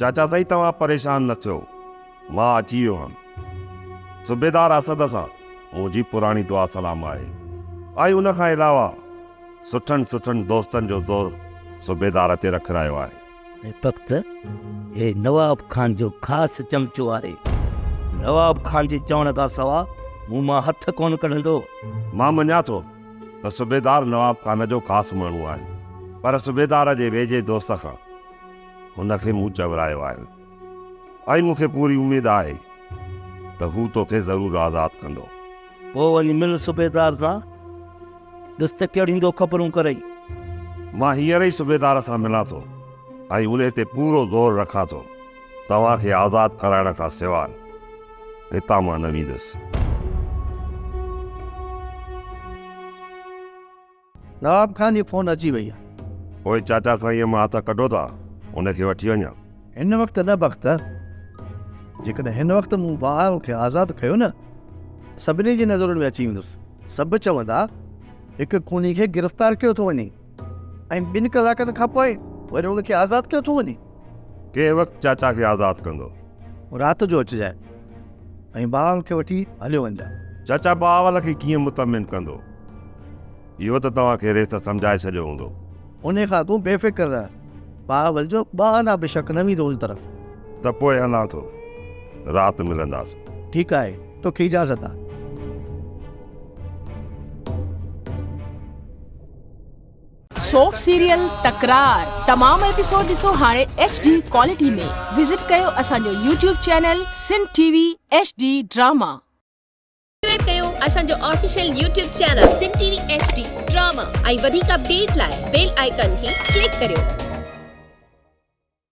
چاچا سائين توهان پريشان نه ٿيو مان اچي ويو هئم. صوبيدار اسد سان منهنجي پراڻي دعا سلام آهي ۽ ان کان علاوه سٺن سٺن دوستن جو زور صوبيدار تي رکرايو آهي. هي بخت هي نواب خان جو خاص چمچو آهي. نواب خان جي چوڻ کان سوا مون مان هٿ ڪونه ڪڍندو. مان مڃان ٿو ته صوبيدار نواب خان جو خاص ماڻهو آهي پر صوبيدار جي ويجهي دوست کان هن کي مون چورايو آهي ۽ مون کي پوري اميد آهي ته هو توکي ضرور آزاد ڪندو. پوء وڃي مل صوبيدار سان، ڏس ته ڪهڙيون ٿو خبرون ڪرئي. مان هينئر ئي صوبيدار سان ملان ٿو ۽ انهي تي پورو زور رکان ٿو. توهان کي آزاد ڪرائڻ کان سواء هتان مان نه ويندس. نواب خان جي فون اچي وئي آهي. پوء چاچا سائينء مان هٿ ڪڍو ٿا ان کي وٺي وڃان. هن وقت نه بخت، جيڪڏهن هن وقت مون بهاء کي آزاد ڪيو نه سڀني جي نظرن ۾ اچي ويندس. سڀ چوندا هڪ خوني کي گرفتار ڪيو ٿو وڃي ۽ ٻن ڪلاڪن کان پوء وري ان کي آزاد ڪيو ٿو وڃي. ڪنهن وقت چاچا کي آزاد ڪندو؟ رات جو اچجانء ۽ بهاول کي وٺي هليو وڃجانء. چاچا بهاول کي ڪيئن مطمئن ڪندو؟ اهو ته توهان کي ريس سمجهائي ڇڏيو هوندو. انهيء کان تون بي فڪر رهه. بهاول جو ٻه آنا به شڪ نه ويندو ان طرف. ته پوء هلان ٿو. رات ملنداسين. ٺيڪ آهي، توکي اجازت آ. سوپ سيريل تڪرار تمام ايپيسوڊ ڏسو هاڻي ايڇ ڊي ڪوالٽي ۾ وزٽ ڪيو اسان جو YouTube channel Sindh T V H D drama. Subscribe ڪيو اسان جو official YouTube channel Sindh T V H D drama ۽ وڌيڪ اپڊيٽ لاء بيل آئيڪان کي ڪلڪ ڪريو.